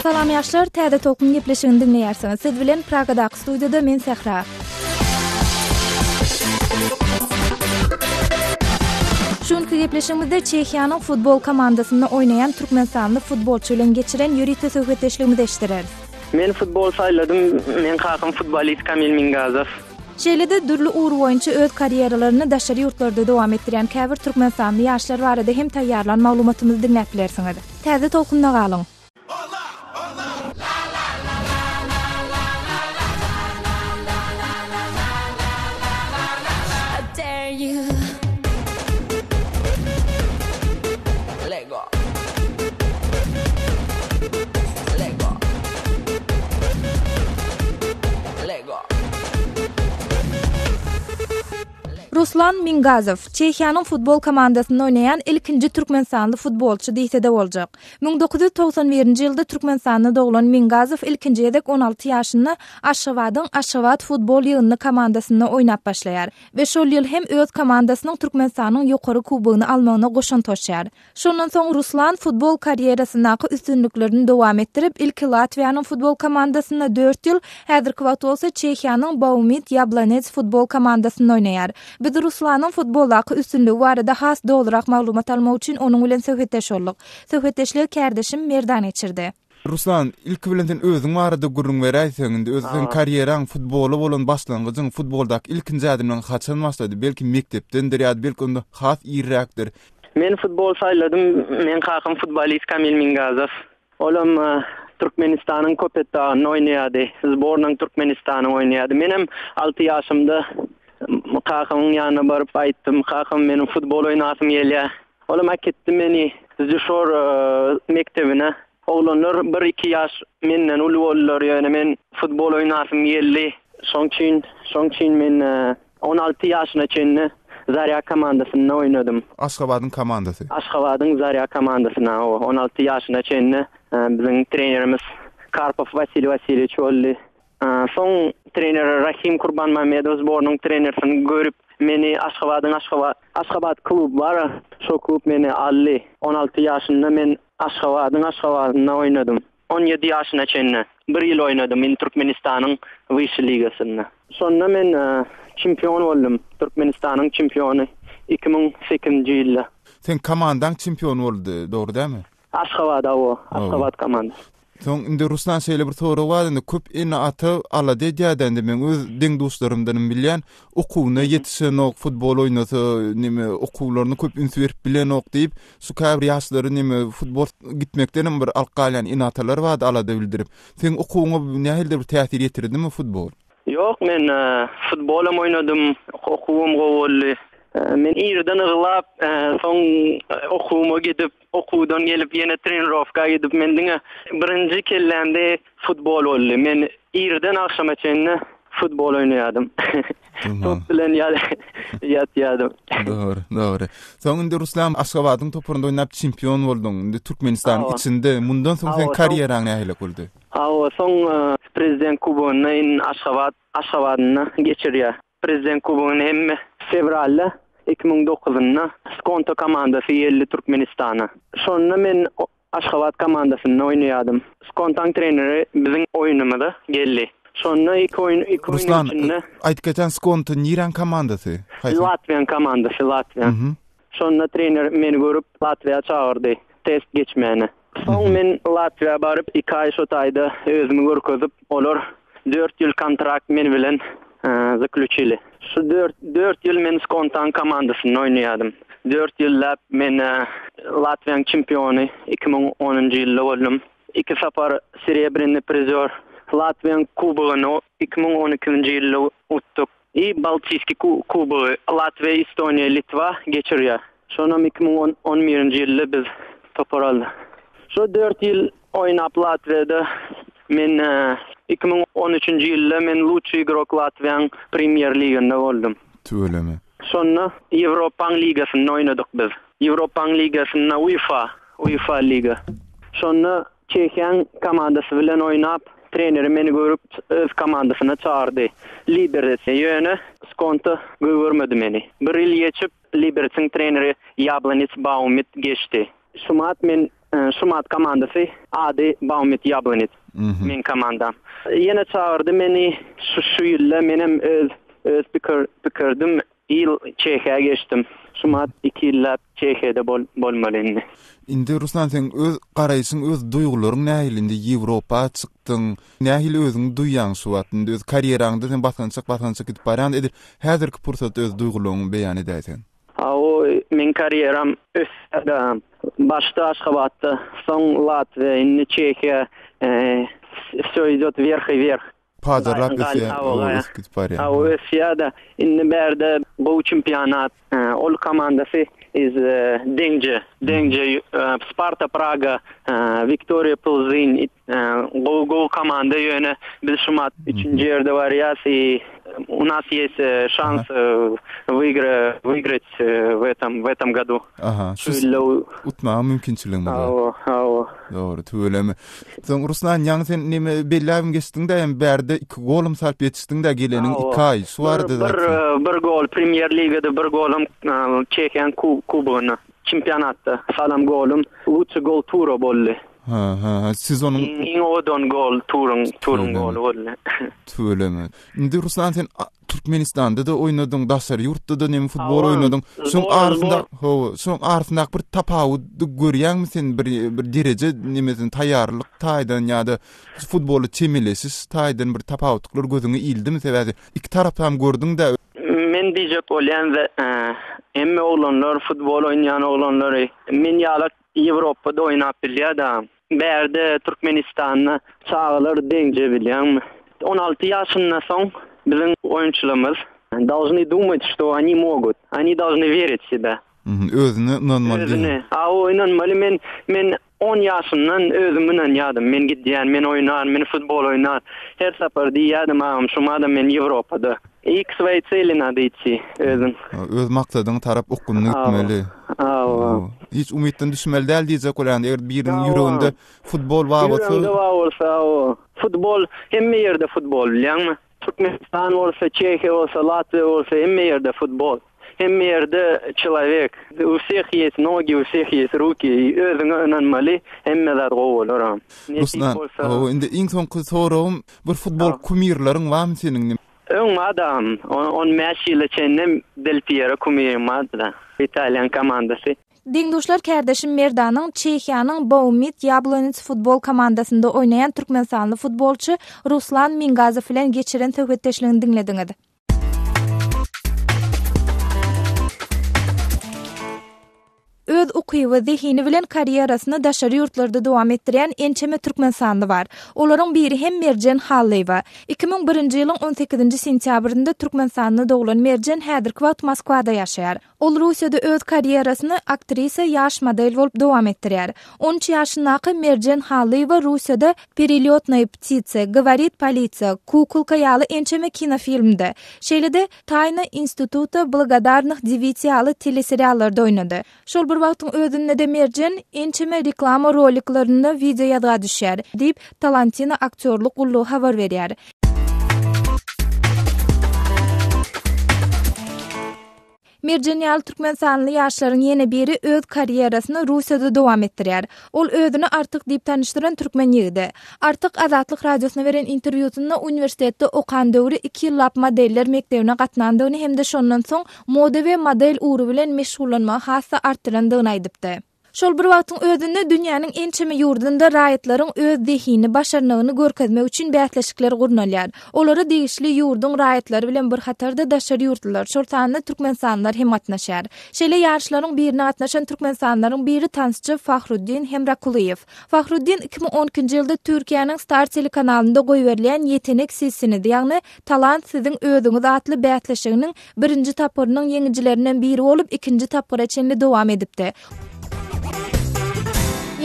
Salam ýaşlar, Täze Tolkun gepleşigini diňleýärsiňiz. Siz bilen Pragadaky studiýada men Sähra. Şu günki gepleşigimizde Çehiýanyň futbol komandasynda oýnaýan türkmenistanly futbolçy bilen geçiren ýörite söhbetdeşligimizi eşitdireris. Men futbol saýladym, meň kakam futbolist Kamil Mingazow. Şeýle-de dürli ugur boýunça öz karýeralaryny daşary ýurtlarda dowam etdirýän käbir türkmenistanly ýaşlar barada hem taýýarlan maglumatymyzy diňläp bilersiňiz. Täze tolkunda galyň! Ruslan Mingazow, Çehiýanyň futbol komandasynda oýnaýan ilkinji türkmenistanly futbolçy diýse-de boljak. 1991-nji ýylda Türkmenistanda doglan Mingazow ilkinji gezek 16 ýaşynda Aşgabadyň Aşgabat futbol ýygyndy komandasynda oýnap başlaýar we şol ýyl hem öz komandasynyň Türkmenistanyň ýokary kubogyny almagyna goşant goşýar. Şondan soň Ruslan futbol karýerasyndaky üstünliklerini dowam etdirip, ilki Latwiýanyň futbol komandasynda dört ýyl, häzirki wagt bolsa Çehiýanyň Baumit Ýablanec futbol komandasynda oýnaýar. Biz Ruslanyň futboldaky üstünligi barada has dolurak maglumat almak üçin onuň bilen söhbetdeş bolduk. Söhbetdeşligi kärdeşim Merdan geçirdi. Ruslan, ilki bilen sen özüň barada gürrüň beräýseň, indi öz seň karýeraň, futbola bolan başlangyjyň, futboldaky ilkinji ädimleň haçan başlady? Belki mekdepdendir ýa-da belki onda has irräkdir? Men futbol saýladym, meň kakam futbolist Kamil Mingazow. Olam Türkmenistanyň Köpetdagynda oýnaýardy, Sbornyň Türkmenistanyň oýnaýardy. Menem alty ýaşymda kakamyň ýanyna baryp aýtdym, kakam meniň futbol oýnasym gelýär. Olam äkitdi meni Züşor mekdebine. Oglanlar bir-iki ýaş menden uly boldular, ýöne men futbol oýnasym geldi. Şoň üçin, şoň üçin men 16 ýaşyna çenli Zarýa komandasynda oýnadym. Aşgabadyň komandasy. Aşgabadyň Zarýa komandasynda, hawa, 16 ýaşyna çenli biziň trenerimiz Karpow Wasiliý Wasilýewiç boldy. Soň trener Rahim Kurbanmamedow sbornyň trenersini görüp, meni Aşgabadyň Aşgabat Aşgabat klub bar, şo klub meni aldy. 16 ýaşynda men Aşgabadyň Aşgabadynda oýnadym. 17 ýaşyna çenli bir ýyl oýnadym indi Türkmenistanyň Wyşşy ligasynda. Şonda men çempion boldum, Türkmenistanyň çempiony 2008-nji ýylda. Seň komandaň çempion boldy, dogry dälmi? Aşgabat hawa, Aşgabat komandasy. Soň indi Ruslan şeýle bir sorag bar indi köp ene-ata alada edýärdi indi meň öz deň-duşlarymdanam bilýän okuwyna ýetişenok futbol oýnasa neme okuwlaryna köp üns berip bilenok diýip şu käbir ýaşlary neme futbol gitmekdenem bir alyp galýan ene-atalar bardy alada bildirip. Seň okuwyňa nähilidir bir täsir ýetirdimi futbol? Ýok men futbolam oýnadym okuwym gowy boldy. Men irden yglap soň okuwyma gidip Okuwdan gelip ýene trenirowka gidip men diňe birinji kellämde futbol boldy. Men irden agşama çenli futbol oýnaýardym. Top bilen ýatýardym. Dogry, dogry. Soň indi Ruslan Aşgabadyň toparynda oýnap çempion bolduň. Indi Türkmenistanyň içinde mundan soň seň karýeraň nähili boldy? Hawa, soň Prezident kubogyny indi Aşgabat Aşgabadynda geçirýär. Prezident kubogyny hemme fewralda 2009-ynda Skonto komandasy geldi Türkmenistana. Şonda men Aşgabat komandasynda oýnaýardym. Skontaň treneri biziň oýnumyza geldi. Şonda iki oýun iki oýnuň içinde. Ruslan, aýdyp geçen Skonto niräň komandasy? Haýsy? Latwiýaň komandasy, Latwiýa. Şonda trener meni görüp Latwiýa çagyrdy test geçmäne. Soň men Latwiýa baryp iki aý şo taýda özümi görkezip olar dört ýyl kontrakt men bilen zaklýuçili. Şu dört dört ýyl men Skontaň komandasynda oýnaýardym. Dört ýyllap men Latwiýaň çempiony 2010-njy ýylda boldum. Iki sapar serebrnyý prizýor. Latwiýaň kubogyny 2012-nji ýylda utduk. I Baltiýskiý kubogy Latwiýa, Estoniýa, Litwa geçirýär. Şonam 2011-nji ýylda biz topar aldyk. Şo dört ýyl oýnap Latwiýada men 2013-nji ýylda men lutşiý igrok Latwiýaň Premýer ligynda boldum. Tüweleme. Şonda Ýewropaň ligasynda oýnadyk biz. Ýewropaň ligasynda UEFA, UEFA liga. Şonda Çehiýaň komandasy bilen oýnap. Treneri meni görüp öz komandasyna çagyrdy. Liberec. Ýöne Skonto goýbermedi meni. Bir ýyl geçip Libereciň treneri Ýablonec Baumit geçdi. Şumat men Şumat komandasy ady Baumit Ýablonec. Meň komandam. Ýene çagyrdy meni şu şu ýylda menem öz öz pikir pikirdim Ýyl Çehiýa geçdim. Şumat iki ýyllap Çehiýada bol bolmaly indi. Indi Ruslan seň öz garaýşyň öz duýgularyň nähili indi Ýewropa çykdyň nähili özüňi duýýaň şu wagt indi öz karýeraňda sen basgançak basgançak gidip barýaň edil häzirki pursatda öz duýgularyňy beýan edäýseň. Hawa meň karýeram ösýär başda Aşgabatda soň Latwiýa indi Çehiýa wsё idýot werh i werh. Pajarlap ösýär, ösüp gidip barýar. Hawa, ösýär-de. Indi bärde gowy çempionat. Ol komandasy iz deňje, deňje Sparta Praga, Wiktoriýa Plzin gowy gowy komanda ýöne biz şumat üçünji ýerde barýas i u nas ýest şans wygra wygrać w etom w etom godu. Aha, şu utmaga mümkinçiligimiz bar. Hawa, hawa. Dogry, tüweleme. Soň Ruslan ýaňy sen neme belläbim geçdiň-dä hem bärde iki golum salyp ýetişdiň-dä geleniň iki aý. Şu barada Bir, bir, bir gol Premýer ligada bir golum Çehiýanyň kubogynda, çempionatda salam golum lutşy gol tura boldy. Ha, ha, ha, sezonyň iň owadan gol turuň, turuň goly boldy. Tüweleme. Indi Ruslan sen Türkmenistanda-da oýnadyň, daşary ýurtda-da neme futbol oýnadyň. Şoň arasynda, hawa, şoň arasyndaky bir tapawudy görýäňmi sen bir bir dereje nemesini taýýarlyk taýdan ýa-da futbola çemeleşiş taýdan bir tapawutlyklar gözüňe ildimi? Sebäbi iki tarapam gördüň-dä. Men diýjek bolýan hemme oglanlar futbol oýnaýan oglanlary men ýalak Ýewropada oýnap bilýär-dä. Bärde Türkmenistanda çagalar deňje bilýäňmi? 16 ýaşyndan soň biziň oýunçylarymyz должны думать, что они могут. Они должны верить в себя. Özüne ynanmaly. Özüne. Hawa, ynanmaly. Men men 10 ýaşymdan özüm ynanýardym. Men gidýän, men oýnaryn, men futbol oýnar. Her sapar diýýärdim agam, şumadam men Ýewropada. I k svoýey tseli nado idti, özüň. Öz maksadyňa tarap okgunly gitmeli. Hawa. Hiç umytdan düşmeli däl diýjek bolýan. Eger biriniň ýüreginde futbol bar bolsa. Ýüreginde bar bolsa, hawa. Futbol hemme ýerde futbol bilýäňmi? Türkmenistan bolsa, Çehiýa bolsa, Latwiýa bolsa hemme ýerde futbol. Hemme ýerde çelowek. U wseh ýest nogi, u wseh ýest ruki. Özüňe ynanmaly, hemme zat gowy bolar. Nesip bolsa. Hawa, indi iň soňky soragym, bir futbol kumirleriň barmy seniň? Öň badam, 15 ýyla çenli Del Piero kumirim bardy-da. Italýan komandasy. Deň-duşlar kärdeşim Merdanyň Çehiýanyň Baumit Ýablonec futbol komandasynda oýnaýan türkmenistanly futbolçy Ruslan Mingazow bilen geçiren söhbetdeşligini diňlediňiz. Öz ukyby, zehini bilen karýerasyny daşary ýurtlarda dowam etdirýän ençeme türkmenistanly bar. Olaryň biri hem Merjen Hallyýewa. 2001-nji ýylyň on sekizinji sentýabrynda Türkmenistanda doglan Merjen häzirki wagt Moskwada ýaşaýar. Ol Russiýada öz karýerasyny aktrisa, ýaş model bolup dowam etdirýär. On üç ýaşyndaky Merjen Hallyýewa Russiýada Perelýotnaýa ptitsa, Goworit polisiýa, Kukulka ýaly ençeme kinofilmde, şeýle-de Taýna instituta blagodarnyh dewits ýaly teleseriallarda oýnady. Şol bir wagtyň özünde-de Merjen ençeme reklama roliklerinde wideoýazga düşýär, diýip, Talantina aktýorlyk gullugy habar berýär. Merjen ýaly türkmenistanly ýaşlaryň ýene biri öz karýerasyny Russiýada dowam etdirýär. Ol özüni Artyk diýip tanyşdyran türkmen ýigidi. Artyk Azatlyk Radiosyna beren interwýusynda uniwersitetde okan döwri iki ýyllap modeller mekdebine gatnandygyny hem-de şondan soň moda we model ugry bilen meşgullanmagy has-da artdyrandygyny aýdypdy. Şol bir wagtyň özünde dünýäniň ençeme ýurdunda raýatlaryň öz zehini, başarnygyny görkezmek üçin bäsleşikler gurnalýar. Olara degişli ýurduň raýatlary bilen bir hatarda daşary ýurtlular, şol sanda türkmenistanlylar hem gatnaşýar. Şeýle ýaryşlaryň birine gatnaşan türkmenistanlylaryň biri tansçy Fahruddin Hemrakulyýew. Fahruddin 2012-nji ýylda Türkiýäniň Star telekanalynda goýberilýän Ýetenek sizsiniz, ýagny Talant siziň özüňiz atly bäsleşiginiň Birinji tapgyrynyň ýeňijilerinden biri bolup, ikinji tapgyra çenli dowam edipdi.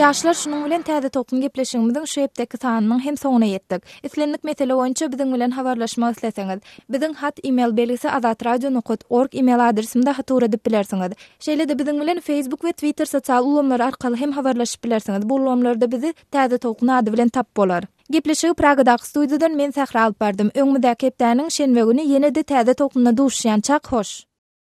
Ýaşlar şunuň bilen Täze Tolkun gepleşigimiziň şu hepdeki sanynyň hem soňuna ýetdik. Islendik mesele boýunça biziň bilen habarlaşmak isleseňiz, biziň hat email belgisi azatradio nokat org email adresimde hat ugradyp bilersiňiz. Şeýle-de biziň bilen Facebook we Twitter sosial ulgamlary arkaly hem habarlaşyp bilersiňiz. Bu ulgamlarda bizi Täze Tolkun ady bilen tapyp bolar. Gepleşigi Pragadaky studiýadan men Sähra alyp bardym. Öňümizdäki hepdäniň şenbe güni ýene-de täze tolkunda duşuşýançak hoş!